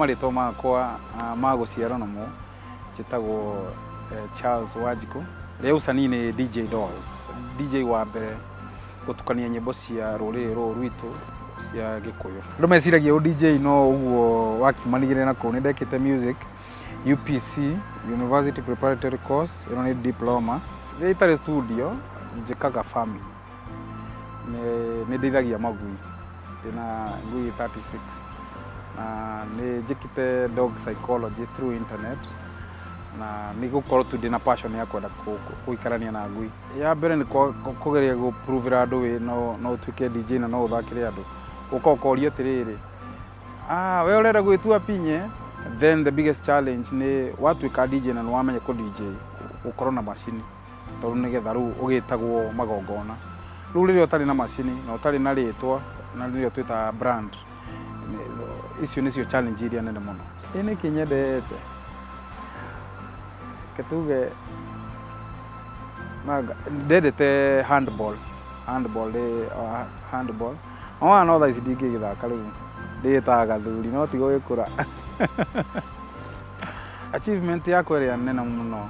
Marĩtwa makwa ma gũciarwo namo njĩtagwo Charles Wanjikũ. Rĩa ũcanii nĩ DJ Dolls, DJ wa mbere gũtukania nyĩmbo cia rũrĩrĩ rũrũ rwitũ cia Gĩkũyũ. Andũ meciragia ũ DJ no ũguo wakiumanire na kũu. Nĩ ndekĩte music UPC, University Preparatory Course, ĩno nĩ diploma. Rĩrĩa itarĩ studio njĩkaga farming. Nĩ ndĩithagia magui, ndĩna ngui 36 na nĩ njĩkĩte dog psychology through internet, na nĩ gũkorwo tu ndĩna passion ya kwenda gũikarania na ngui. Ya mbere nĩ kũgeria gũ-prove-ĩra andũ wĩ no ũtuĩke DJ na no ũthakĩre andũ. Ũka ũkorio atĩrĩrĩ, "Ah, we ũrenda gwĩtua pinye?" Then the biggest challenge nĩ watuĩka DJ na nĩ wamenya kũ DJ, gũkorwo na macini, tondũ nĩgetha rĩu ũgĩtagwo magongona. Rĩu rĩrĩa ũtarĩ na macini na ũtarĩ na rĩtwa, na nĩrĩo twĩtaga brand, icio nĩcio challenge iria nene mũno. Ĩ nĩkĩ nyendete? Reke tuge ndendete handball, handball ndĩ handball. No no thaa ici ndingĩgĩthaka, rĩu ndĩĩtaga gathuri, no ti gũgĩkũra. Achievement yakwa ĩrĩa nene mũno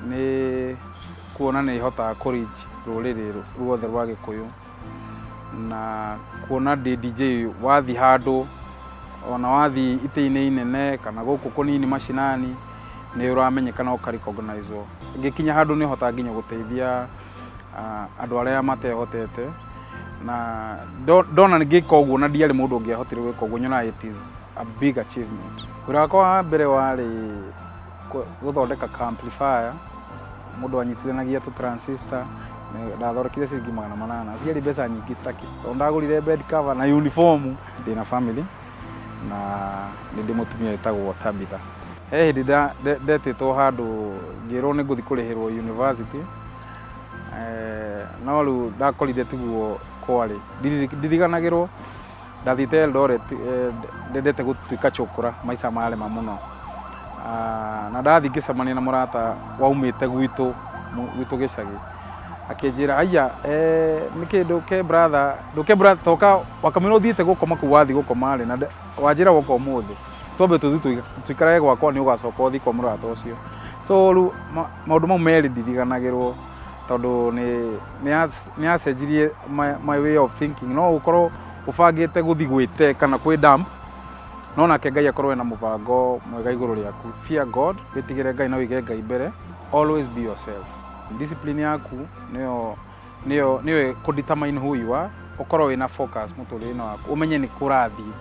nĩ kuona nĩ hotaga kũ reach rũrĩrĩ ruothe rwa Gĩkũyũ, na kuona ndĩ DJ wathiĩ handũ, ona wathiĩ itĩ-inĩ inene kana gũkũ kũnini macinani, nĩ ũramenyeka na ũka recognize wo. Ngĩkinya handũ nĩ hotaga nginya gũteithia andũ arĩa matehotete, na ndona ngĩka ũguo na ndiarĩ mũndũ ũngĩahotire gwĩka ũguo, nyonaga it is a big achievement. Wĩra wakwa wa mbere warĩ gũthondeka ka amplifier, mũndũ anyitithanagia tũ transistor. Ndathondekire ciringi 800, ciarĩ mbeca nyingĩ taki, tondũ ndagũrire bed cover na uniform. Ndĩna family na nĩ ndĩ mũtumia wĩtagwo Tabitha. He hĩndĩ ndetĩtwo handũ ngĩrwo nĩ ngũthiĩ kũrĩhĩrwo university, no rĩu ndakorire tiguo kwarĩ. Ndiriganagĩrwo ndathiĩte Eldoret, ndendete gũtuĩka chokora, maica marema mũno. Na ndathiĩ ngĩcemania na mũrata waumĩte gwitũ gĩcagi, akĩnjĩra, "Aya, nĩkĩ ndũke brother, ndũke brother, toka wakamwĩra ũthiĩte gũkoma kũu wathiĩ gũkoma rĩ, na wanjĩra woka ũmũthĩ, twambe tũthiĩ tũikarage gwakwa, nĩ ũgacoka ũthiĩ kwa mũrata ũcio." So rĩu maũndũ mau merĩ ndiriganagĩrwo, tondũ nĩ yacenjirie my way of thinking. No ũkorwo ũbangĩte gũthiĩ gwĩte kana kwĩ dump, no nake Ngai akorwo ena mũbango mwega igũrũ rĩaku. Fear God, wĩtigĩre Ngai na ũige Ngai mbere. Always be yourself. Discipline yaku nĩyo kũ determine who you are. Ũkorwo wĩna focus mũtũrĩre-inĩ waku, ũmenye nĩ kũrathiĩ.